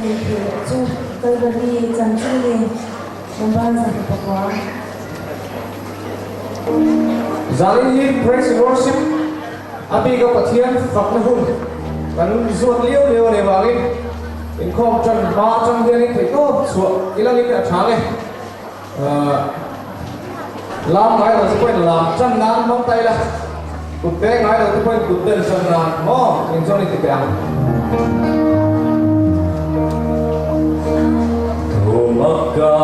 nih theih loh chu Kalvari chanchin a ni, Number 29. Zanin hi Praise and Worship a bika Pathian fakna hun kan zuat liau liau a nih vangin inkhawm tan hma atang hianin theihtawp chhuah ilangin a tha nge. Lam ngai lo te pawhin lam tan nan hmang ta ila, kut beng ngai lo te pawhin kut ben tan nan maw eng chuan i ti teh ang. Thumak-a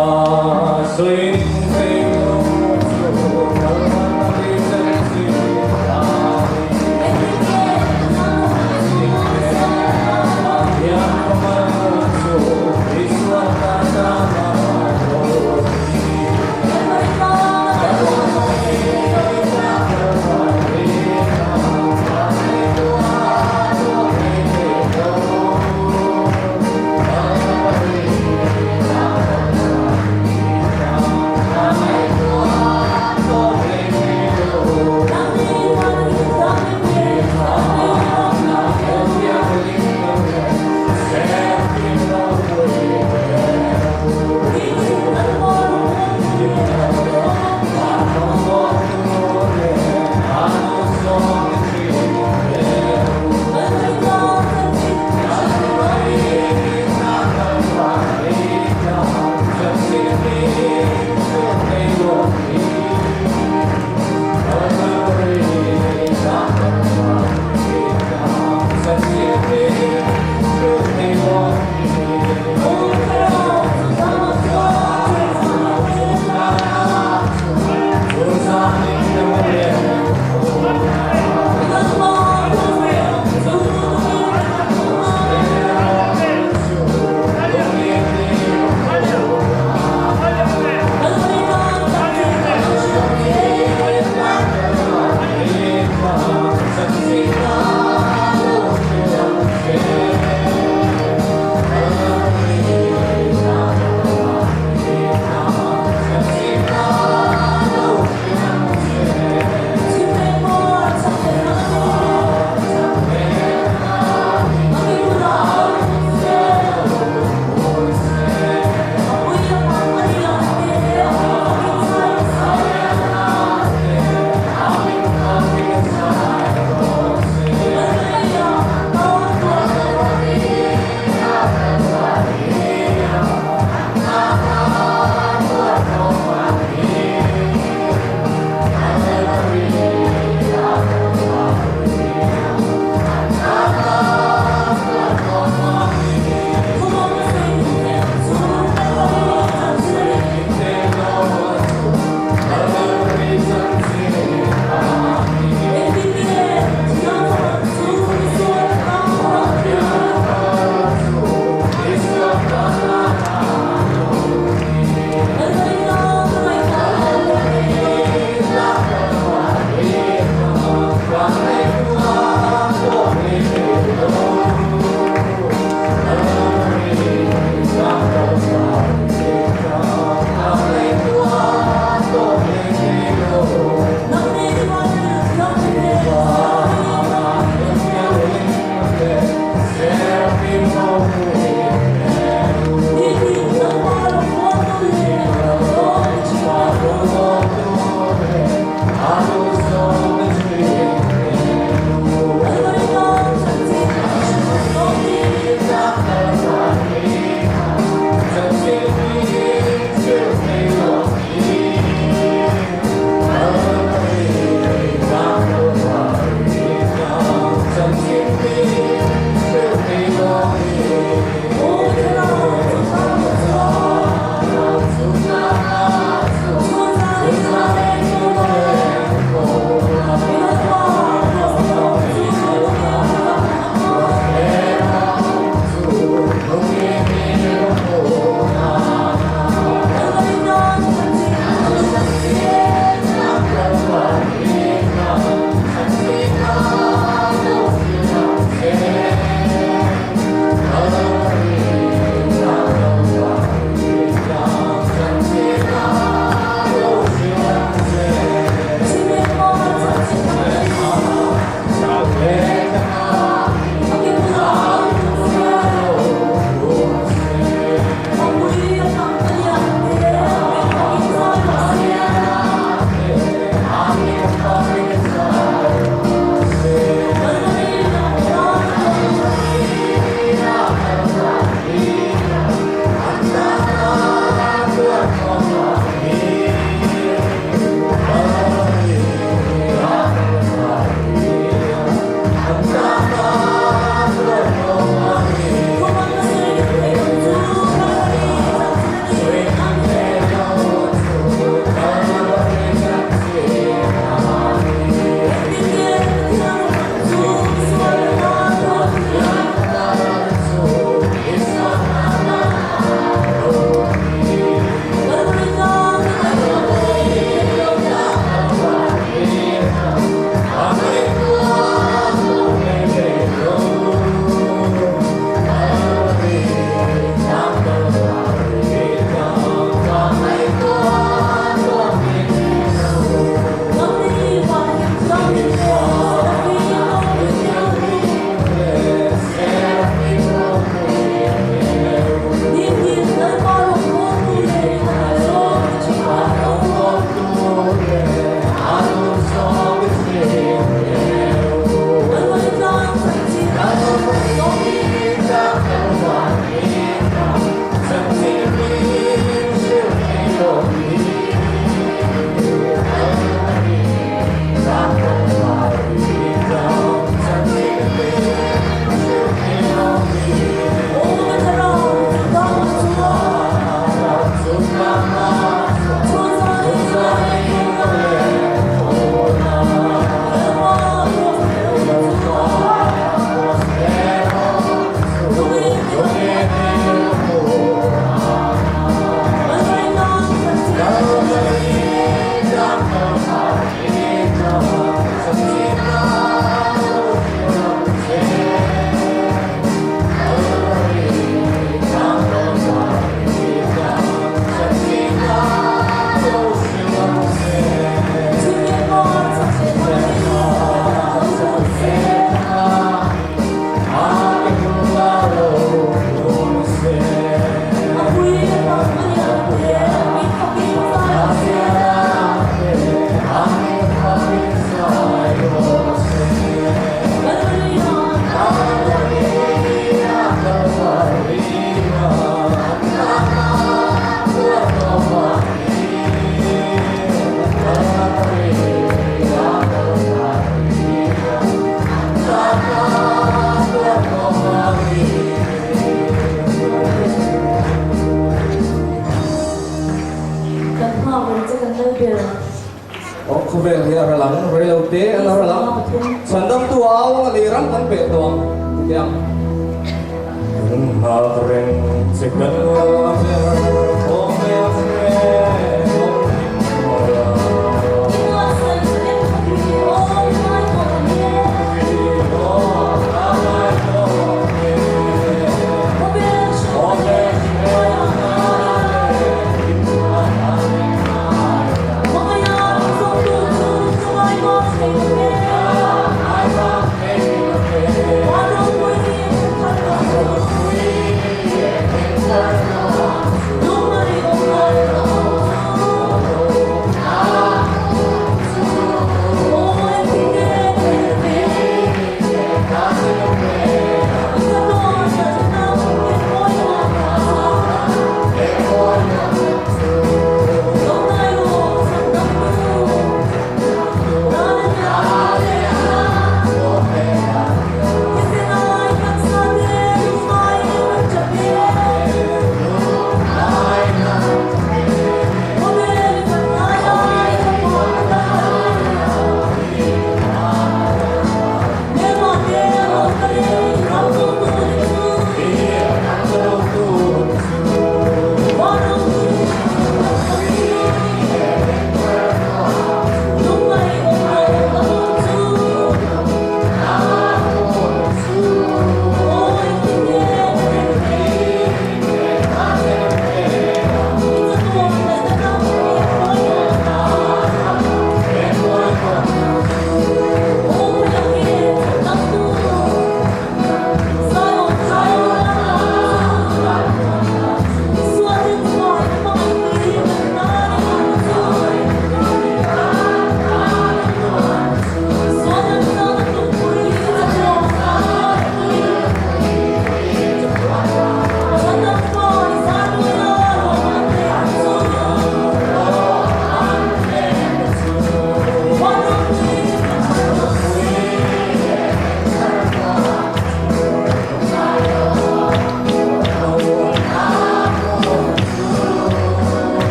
sawi thei lo chu Kalvari chanchin a ni. Pathian fanu chu Isua tana Aw khawvel hi a ral ang, reilo te a la ral ang. Chhandamtu au anga lei ram kan peh tawh ang ti teh ang. Nghak reng che kan la ber khawvel hrehawm hlim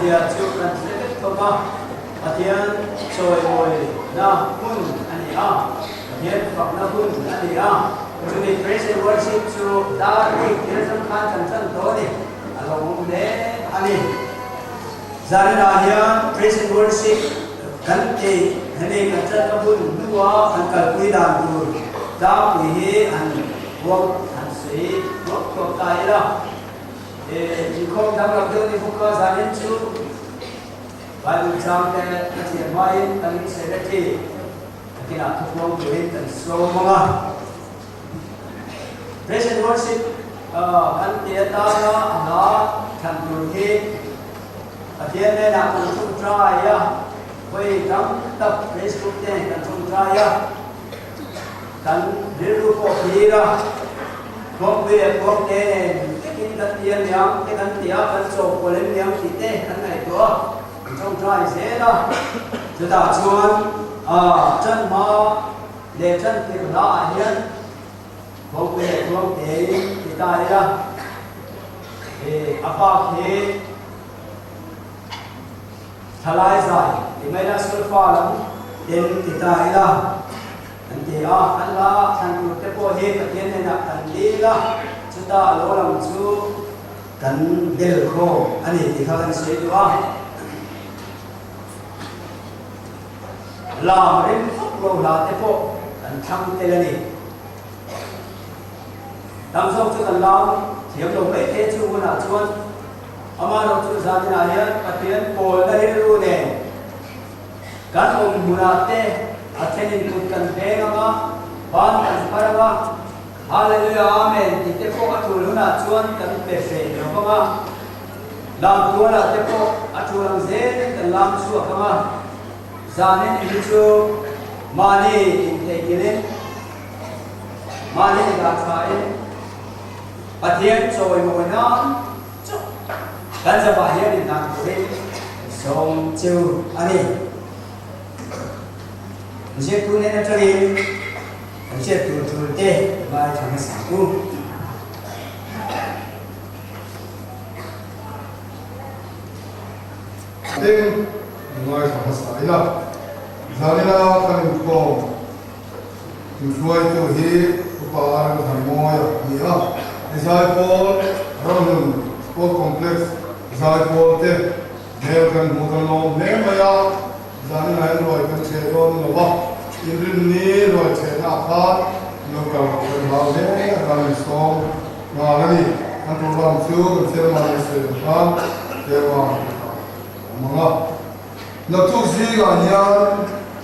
awmzia chu kan hre vek khawp a, Pathian chawimawina hun a ni a, Pathian fakna hun a ni a, chumi praise and worship chu dar bik thil atang khan kan tan tawh a ni, a lo awm hle a ni. Zaninah hian praise and worship kan tih hemi kan tanna hun hnua kan kalpui dan tur tlangpui hi han huam han sawi thuak thuak ta ila. Inkhawm danglam deuh ni bawk a, zanin chu Bible chang te a thiam hmain kan secretary takinah thupuang turin kan sawm ang a. Praise and worship kan ti atana a hla thlan tur hi Pathian hnenah kan ṭawngṭai a, vawi tam tak Facebook te kan ṭawngṭai a. Kan rilru pawh thlir a, Kawngpui leh kawngte nen vekin kan ti a niang te kan ti a, kan chawhpawlh em niang tih te kan ngaihtuah a, kan ṭawngṭai zel a. Chutah chuan ṭan hma leh ṭan tirh hlaah hian Kawngpui leh kawngtein ti ta ila, a bak hi Thalai zai ti mai la sulfa lam ten ti ta ila an ti a, an la thlan tur te pawh hi Pathian hnenah kan dil a, chuta a lo lang chu kan bel khawm a ni tih kha kan sawi duh a. Lam rem vak lo hla te pawh kan thlang tel a ni. Tam zawk chu kan lam thiam lo mai thei a, chung hunah chuan Amaherawh chu zaninah hian Pathian pawlna rilru nen kan awm hmunah te a thenin kut kan veng ang a, ban kan phar ang a, Hallelujah Amen tih te pawh a tul hunah chuan kan pe hreh lo vang a, lamtualah te pawh a tul ang zelin kan lam chhuak ang a, zanin hi chu mahni intheihnghilhin, mahni indahthain, Pathian chawimawi nan chauh kan zavah hian inhlan turin kan sawm cheu a ni. Kan hriattu nen atangin kan hriat tur tul te ngaithla hmasa u. Tin, ngaithla hmasa ila, zanina kan inkhawm. Inhruaitu hi Upa Remthanmawia a ni a, Zaipawl Ramhlun Sport Complex Zaipawl te hmel kan hmuh kan lawm hle mai a, zanin ah hian ruai kan chhe dawn lo va, inrinni ruai chhehna ah khan lo kal loh kan hlau hle a, kan insawm nghal a ni. Kan program chu kan chairman in sawi ang khan chairman tih ah a awm ang a. Naktuk zingah hian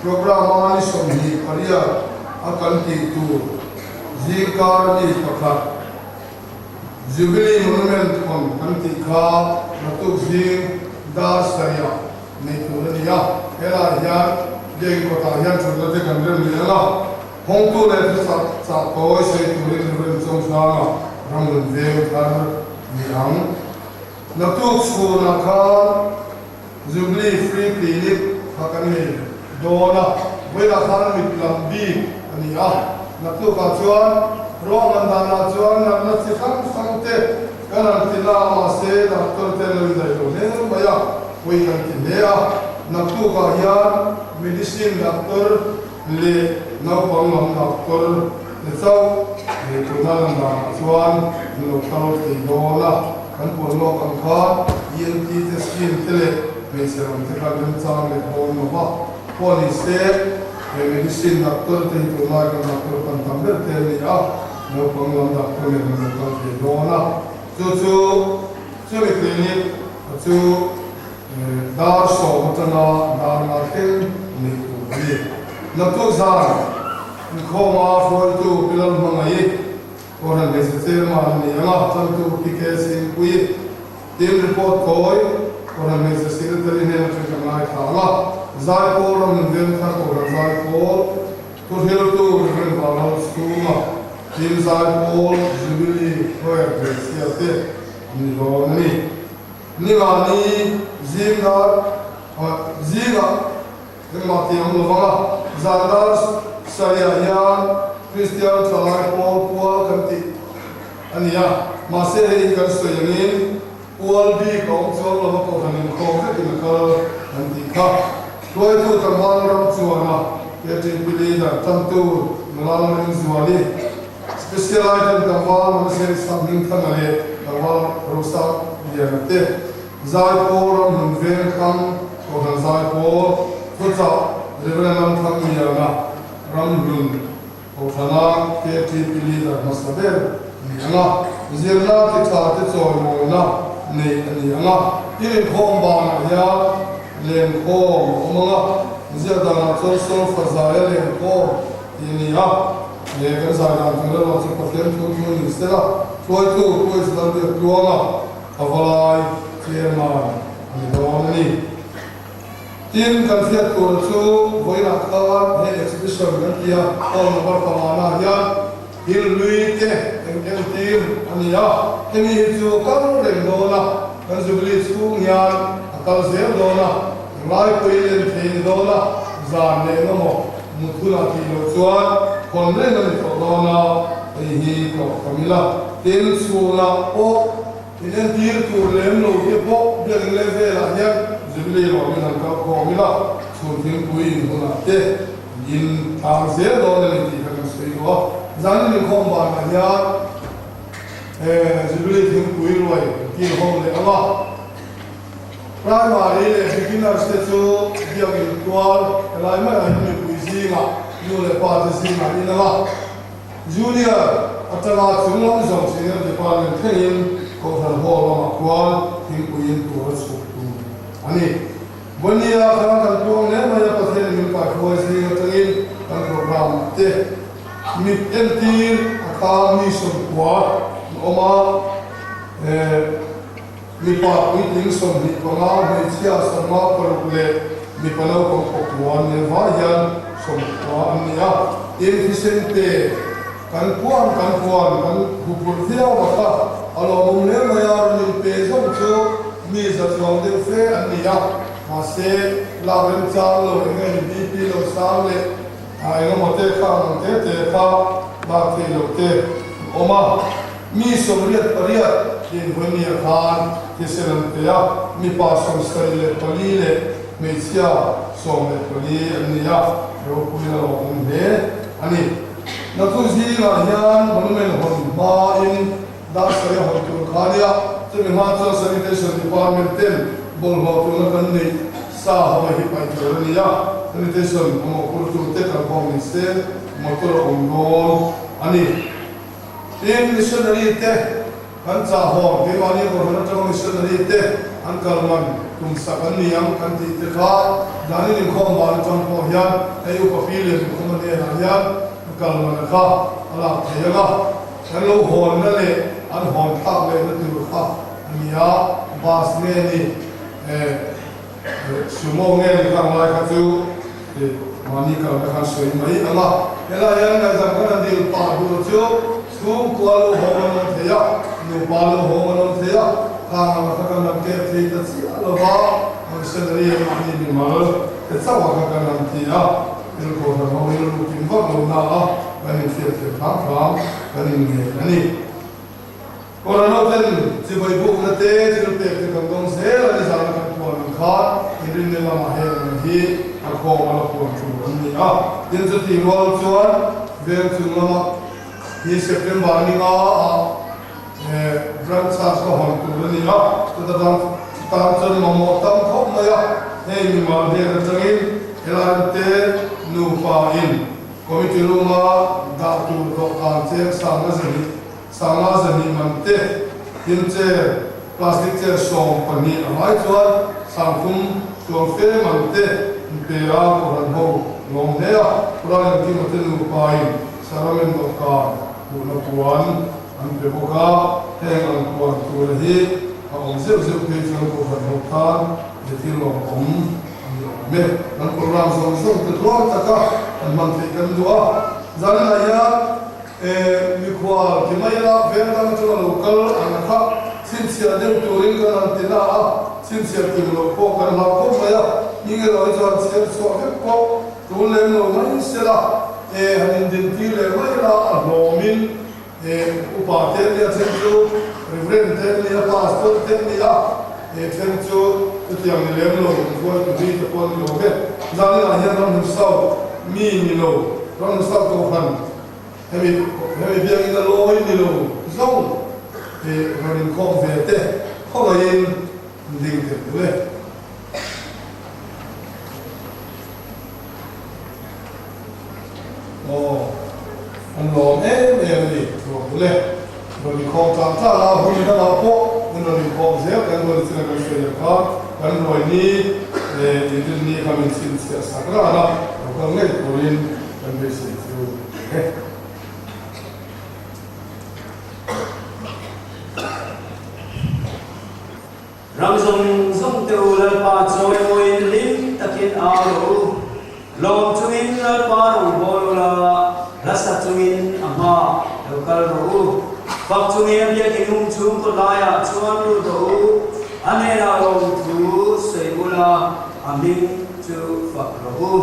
programme a ni 28 a kan tih tur zingkar ni pakhat Jubilee Monument hawn kan tih kha naktuk zing dar sarih nei tur a ni a, helaiah hian Biakin kawtah hian thutna te kan rem leh ang a, hawngtu leh thuchah chah tawi sawi turin Rev Chawnghranga Ramnun veng thar ni ang. Naktuk chhunah khan Jubilee Free Clinic kha kan nei dawn a, vawilah khan mit lam bik a ni a, naktukah chuan ruahman danah chuan natna chi hrang hrang te kan han ti la a, mahse doctor te an lo indaih lo hle mai a, pawi kan ti hle a, naktukah hian medicine doctor leh naupang lam doctor te chauh leh tuna lan danah chuan an lo kal thei dawn a. Kan puan lawk ang kha ENT te scheme te leh hmeichhe lam te khan remchang leh dawn lo va, pawh ni se he medicine doctor te hi tunlai kan doctor pan tam ber te an ni a, naupang lam doctor nen an lo kal thei dawn a, chu chu chumi clinic chu dar 10 atanga dar nga thleng neih tur a ni. Naktuk zan inkhawma hruaitu Pi Lalhmangaih Kohhran hmeichhe chairman a ni ang a, changtu PK Singpui, Team report kawi, Kohhran hmeichhe secretary hnen atang ka ngaithla ang a, Zaipawl ram nun veng thar Kohhran Zaipawl thuhriltu Rev Vanlal Chhunga, Team Zaipawl Jubilee Choir hmeichhia te an ni dawn a ni. Ningani zingah zingah Engmah tih awm lo vang a, zan dar sarihah hian Kristian thalai pawl pual kan tih a ni a, mahse hei hi kan sawi angin U. Pual bik a awm chuang lo a kohhran inkhawm vekin a kal an tih kha. Hruaitu tlangval ram chuana KTP leader tantu nula Lalrinzuali, Special item tlangval Manaseri Sanghmingthanga leh tlangval Rosang Liana te, Zaipawl Ramhlun Vengthlang Kohhran Zaipawl Thuchah Reverend Lamthangliana Ramhlun Kohhrana KTP leader hmasa ber a ni ang a, zirna ti tha te chawimawina nei a ni ang a, tin inkhawm banah hian lenkhawm a awm ang a, ziah danah chuan solfa zaia lenkhawm tih a ni a, he kan zai dan tur erawh chu Pathian thu thu ni sela, hruaitu Pu Islalbiak Tluanga Pavalai Chairman a ni dawn a ni. Tin, kan hriat tur chu vawiinah khan he exhibition kan ti a, hall number pangana hian thil hlui te eng entir a ni a, hemi hi chu kal reng dawn a, kan Jubilee chhung hian a kal zel dawn a, englai pawhin en thei ni dawn a, zan leh eng emaw mut hunah tih loh chuan hawn reng a ni tawh dawn a, hei hi tlawh tham ila. Tin, chhunah pawh In entir tur lem lo te pawh biakinn leh velah hian Jubilee ruahmin han kal khawm ila, chhun thingpui in hunah te in tlang zel dawn a ni tih kha kan sawi duh a. Zanin inkhawm banah hian Jubilee thingpui ruai kil ho leh ang a, Primary leh Beginners te chu biakinn tual helai maiah hian mipui zingah nu leh pa te zingah in ang a. Junior atanga chung lam zawng senior department thlengin Kohhran Hall lamah khuan thingpui in tur a chhuk tur a ni. Vawnia khan kan puang hle mai a, Pathianin min kaihruai zing atangin kan program te mit entir a kha mi 90 an awm a, mipa puitling 25, hmeichhia 56 leh mipa naupang 9 nen vai hian 90 an ni a. Tin, thisen te kan puan kan puan kan huphurh viau a kha a lawmawm hle mai a, rawn inpe zawng chu mi za chuang deuh fe an ni a, mahse lak remchang lo eng nge ni BP lo sang leh a engemaw te kha ang ang te te kha lak theih loh te an awm a. Mi 88 in vawinia khan thisen an pe a, mipa 74 leh hmeichhia 14 an ni a, ropui a lawmawm hle a ni. Naktuk zingah hian monument hawn hmain dar sarih a hawn tur kha a nia, chumi hma chuan Sanitation Department ten bawlhhlawh turna kan neih sa ho hi paih tur a ni a, Sanitation a mawhphurtu te kalkhawm ni se motor a awm dawn a ni. Tin, missionary te kan chah hawn, keimahni Kohhran atanga missionary te an kal man tum sak an ni ang kan tih te kha zanin inkhawm van atang pawh hian hei upa pi leh lukhum a hnenah hian a kal man a kha a lak thei ang a, kan lo hawnna leh an hawn thlak lehna tur kha a ni a, bus nge ni eh Sumo nge ni kha ngai kha chu mahni kalna khan sawi mai ang a, helai hian ngaihzam khan an dil pah duh chu chhungkua lo hawng an awm thei a, nupa lo hawng an awm thei a, khang ang kha kan lam kep thei ta chiah lo va, missionary an mahni mimal te chauh ah kha kan lam ti a, thil kohhran ho rilru kim vak lo na a kan inhriat thiam hram hram kan inngen a ni. Corona ten chibai bukna te thil pek te kan dawng zel a, nizana kan puan ang khan inrinna lamah heng ang hi a khawm a la puan tur an ni a. Tin chutih rual chuan veng chung lama hi September ninga ah Branch Church ka hawn tur a ni a, chuta tang tan chuan mamawh tam khawp mai a, hei mimal hnen atangin helai te nupa in Committee room a dah tur dawhkan cheng sangna zahnih Sangha zahnih man te, tin chair, plastic chair 12 a hmai chuan 30 chuang fe man te in pe a, Kohhran ho lawm hle a, Puraian Kima te nupain Saramen dawhkan hmuhna puan an pe bawk a, heng ang puan tura hi a awm zeuh zeuh phei chuan Kohhran ho tan he thil lawmawm a ni awm e. Kan program zawng zawng te tluang taka kan hman theih kan duh a, zaninah hian E, mikhual ti mai ila, veng dang atanga lo kal ang kha chhinchhiah deuh turin kan han ti na a, chhinchhiah kim loh pawh kan hlau khawp mai a, hming erawh hi chuan chhiar chhuah vek pawh tul lem lo mai sela, e, han indintir leh mai ila a hlawmin, e, upa te nia then chu. Reverend te an ni a, Pastor te an ni a, he then chu chutiang ni lem lo inhruaitu mi te pawh an ni lo ve. Zaninah hian Ramhlun South mi ni lo, Ramhlun South Kohhran hemi hemi biakinn a lawi ni lo zawng hi rawn inkhawm ve te khawngaihin ding thei duh e. Aw, an lawm em em a ni, ruak dul e. Rawn inkhawm tlang tlang a, hun dangah pawh an rawn inkhawm zel kan rual chin a kan sawi ang kha, kan ruai ni leh inrin ni kha min chhinchhiah sak ran a, lo kal ngei turin kan beisei chu e. Ram zawng zawng te u Lalpa chawimawiin hlim takin au rawh u. Lawm chungin Lalpa rawngbâwl ula, hla sa chungin a hma lo kal rawh u. Fak chungin a biakin hung chhung kawt laiah chuan lut rawh u. A hnenah lawm thu sawi ula, a hming chu fak rawh u.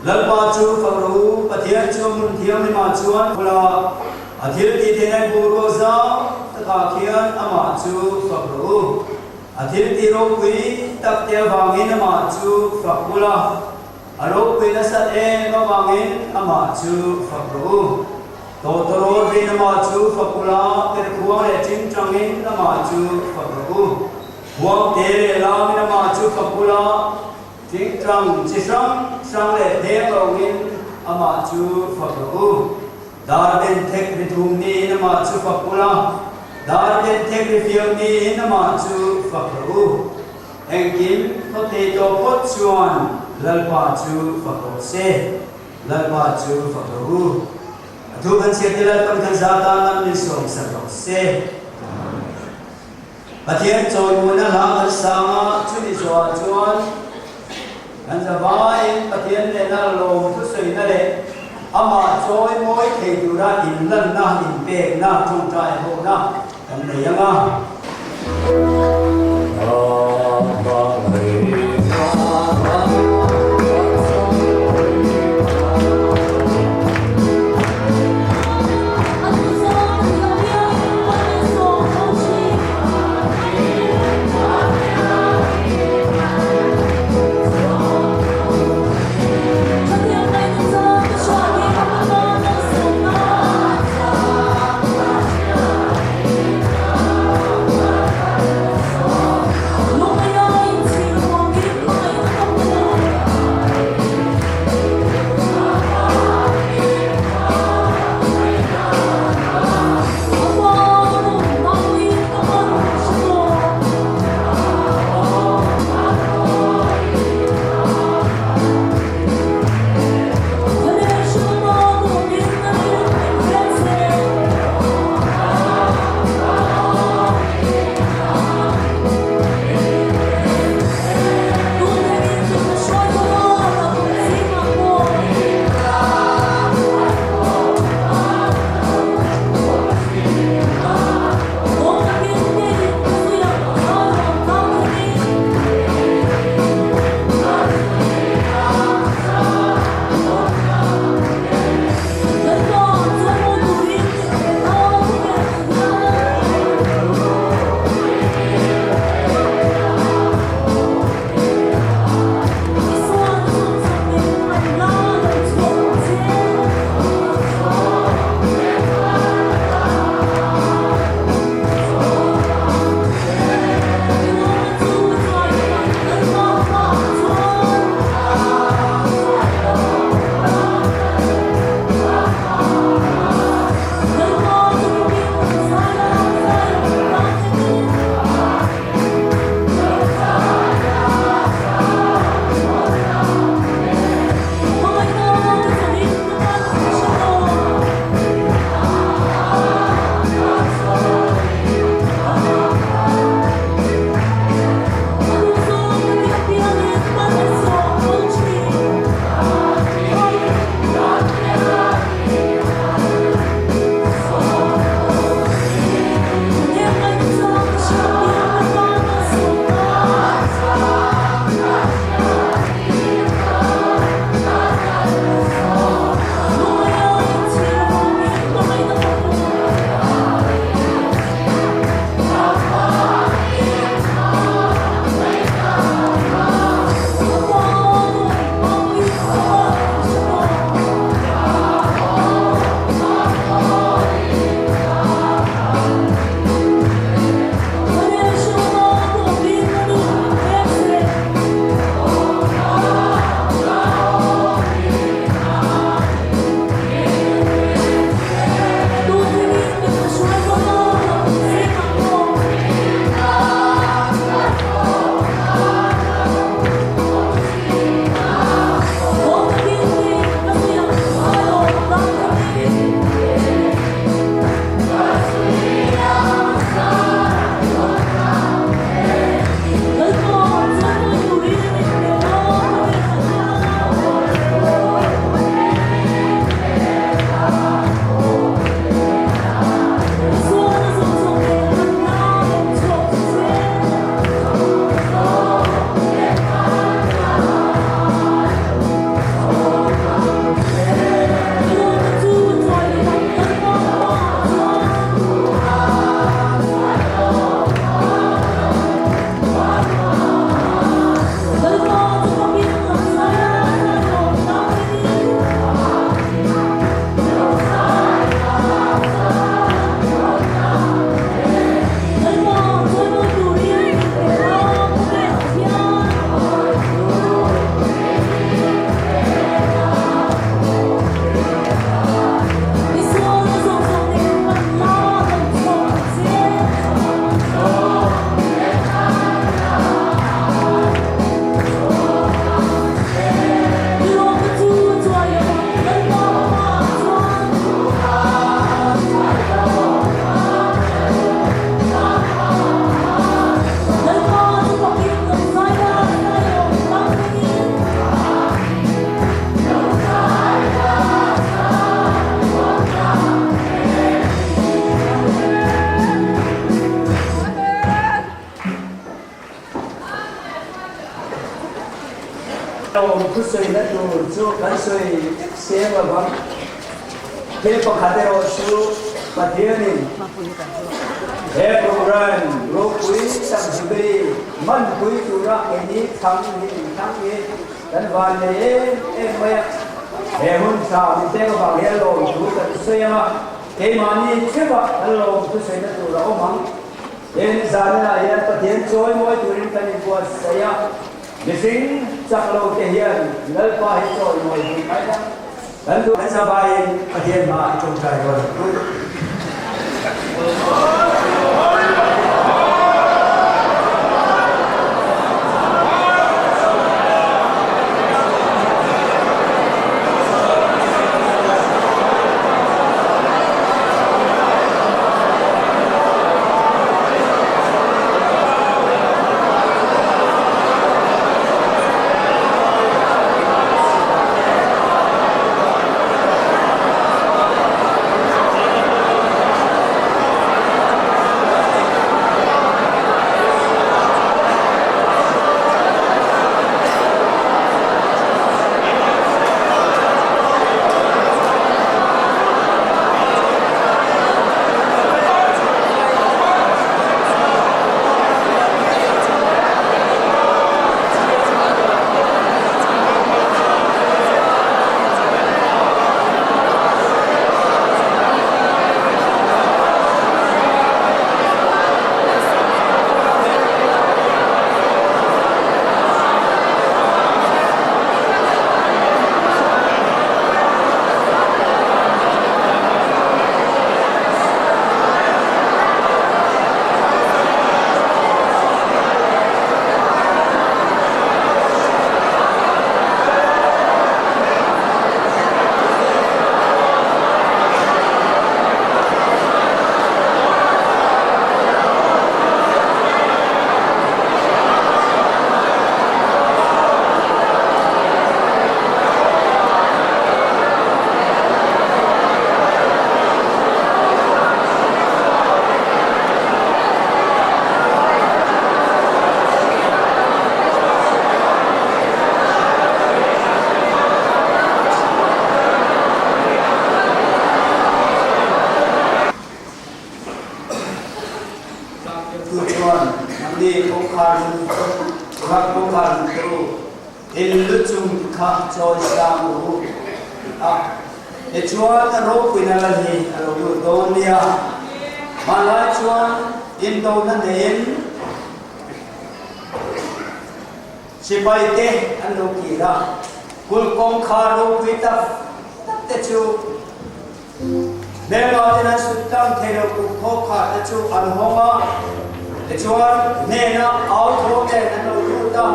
Lalpa chu fak rawh u, Pathian chu a hmun thianghlimah chuan ula, a thil tih theihna boruak zau takah khian amah chu fak rawh u. A thil tih ropui tak te avangin amah chu fak ula, a ropui nasat em avangin amah chu fak rawh u. Tawtawrawl rin amah chu fak ula, perkhuang leh tingtangin amah chu fak rawh u. Khuangte leh lamin amah chu fak ula, Thingtlang chi hrang hrang leh pheng loin amah chu fak rawh u. Dar den thek ri thum niin amah chu fak ula, dar den thek ri fiam niin amah chu fak rawh u. Engkim thaw thei tawh phawt chuan Lalpa chu fak rawh se, Lalpa chu fak rawh u. A thu kan chhiat te Lalpan kan zar tan lam min sawm sak rawh se. Pathian chawimawina hla kan sang a, chumi zawhah chuan kan zavaiin Pathian nena lawm thusawina leh amah chawimawi thei tura inlanna, inpekna, tawngtai hawhna kan nei ang a. Lawm thusawina tur chu kan sawi vek seng lovang. Thil pakhat erawh chu Pathianin he program ropui tak Jubilee hmanpui tura keini thlang hi min thlang hi kan van nei em em mai a. He hun tha min pek avang hian lawm thu kan sawi ang a, keimahni theuhah kan lawm thusawina tur a awm ang. Tin, zaninah hian Pathian chawimawi turin kan inbuatsaih a. Mihring chak lo te hian Lalpa hi chawimawi duh mai a, kan duh. Kan zavaiin Pathian hmaah i tawngtai dawn ang u. Tu chuan nangni kawngkhar hlun chu ram kawngkhar hlun te u, in lu chung kha chawi sang u a. Tichuan a ropuina lal hi a lo lut dawn nia. Hmanlai chuan indona neiin sipai te an lo kir a, kulh kawngkhar ropui tak tak te chu Hmelma ten an sut tlang thei lo kulh khawkhar te chu an hawng a, tichuan hnena au thaw nen an lo lut a,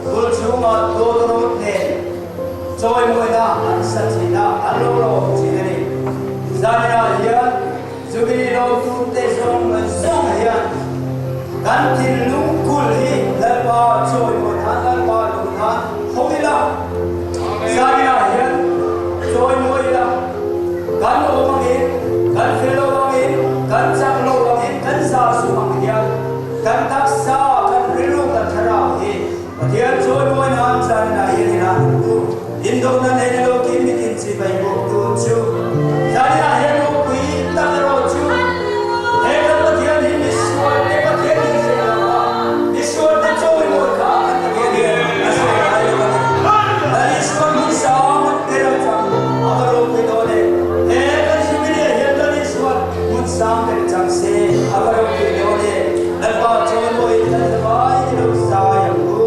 kulh chhungah tawtawrawt nen chawimawina an sa thin a, an lo lawm thin a ni. Zaninah hian Jubilee lawmtute zawng zawng hian kan thinlung kulh hi Lalpa chawimawi nan, Lalpa lung nan haw ila, zaninah hian chawimawi ila, kan awm angin, kan fel lo angin, kan chak lo angin, kan za sum ang hian kan taksa, kan rilru, kan thlarau hi Pathian chawimawi nan zaninah hian i hlan ang u. Indawhna nei ni lo kim mitin chibai bawktu chu zaninah hian ropui tak erawh chu he kan Pathian hi misual te Pathian in hre lo a, misual te chawimawi kha kan Pathian hian a hre ngai lo a ni. Lal Isua hmun sang ber a chang a va ropui dawn e. He kan Jubilee ah hian Lal Isua hmun sang ber chang se a va ropui dawn e. Lalpa chawimawi kan zavai ni lo zai ang u.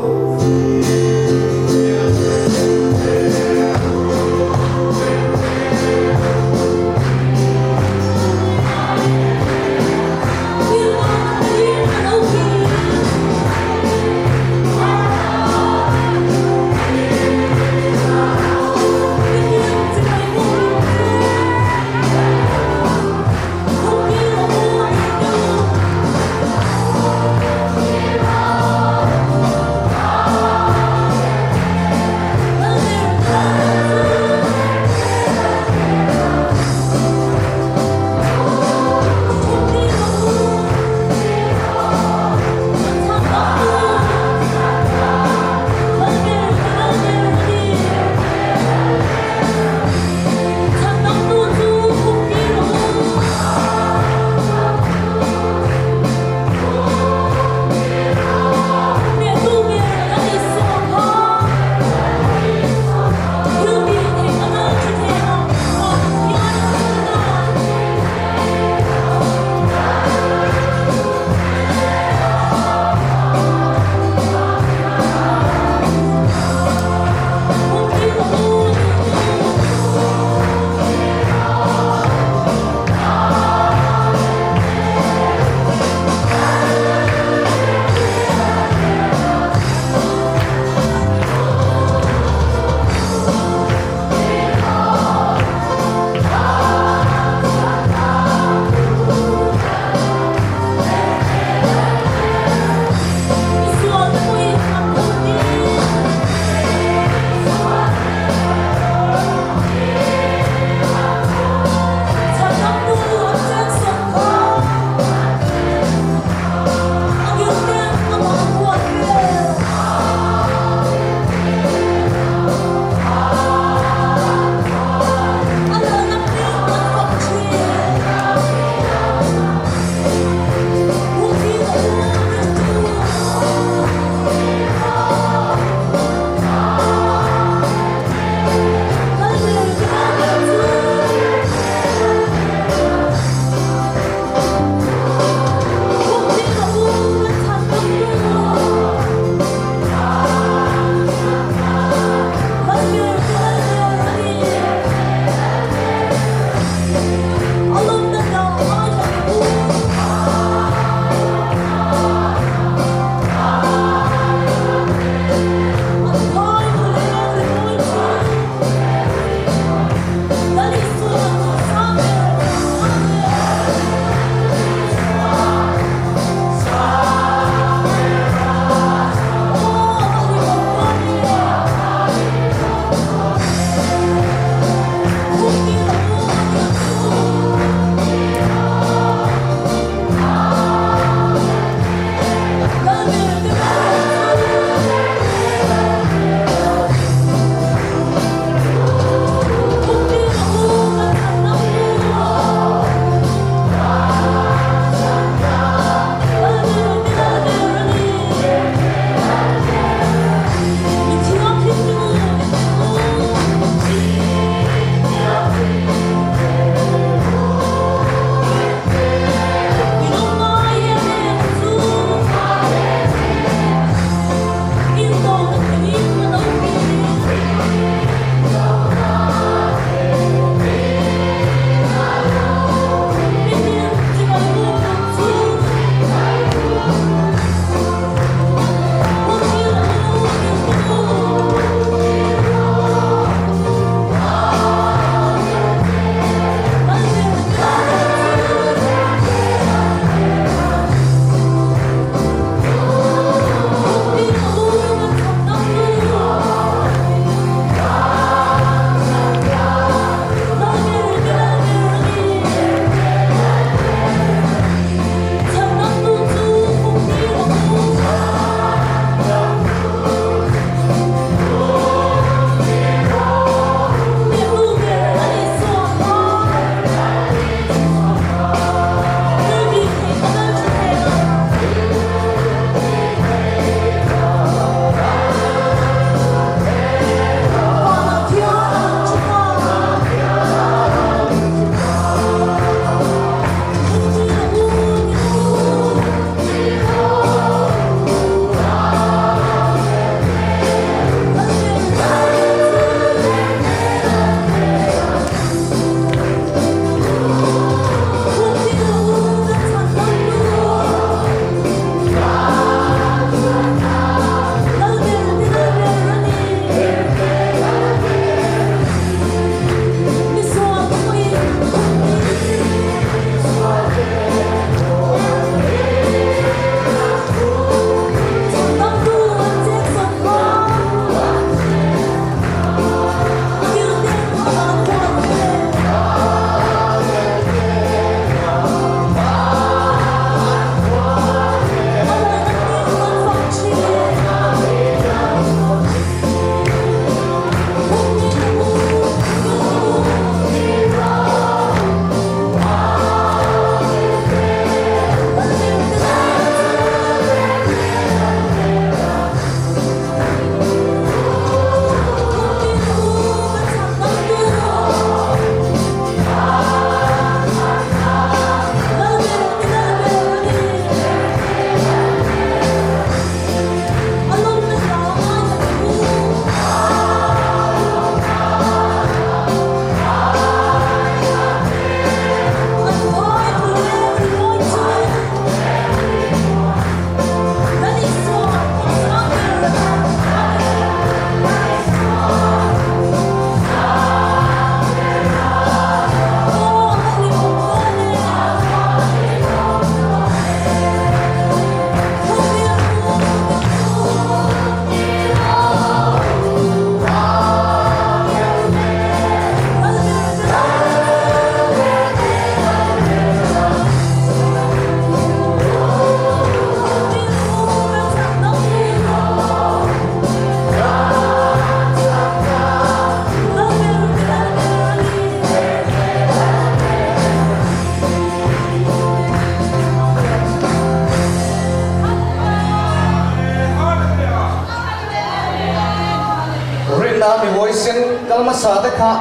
Rinna mi huaisen kal hmasa te kha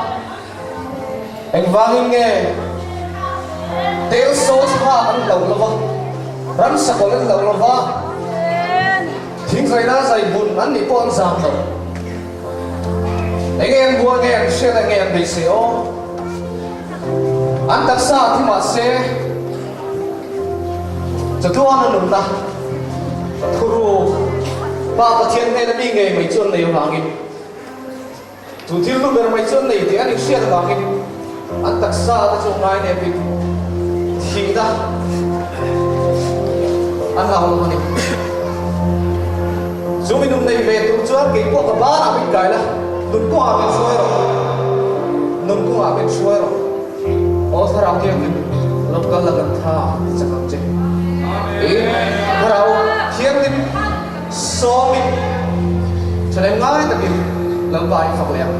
engvangin nge tel saws kha an hlauh lo va, ramsa kawlh an hlauh lo va, thingzaina zai bun an nih pawh an zam lo. Enge an buai nge an hriat a nge an beisei aw? An taksa a thi mahse chatuan a nunna thuruk Pa Pathian hnena mi ngei mai chu an nei avangin chu thil hlu ber mai chu an nei tih an inhriat avangin an taksa te chu ngainepin thihna an hlau lo a ni. Chu mi nun nei ve tur chuan kei pawh ka banah min kai la, nun kawngah min hruai rawh, nun kawngah min hruai rawh. Aw Thlarau Thianghlim, lo kal la kan tha ti chak ang che. Tiin Thlarau Thianghlim sawmin ṭhahnem ngai takin Lalpa i fak leh ang.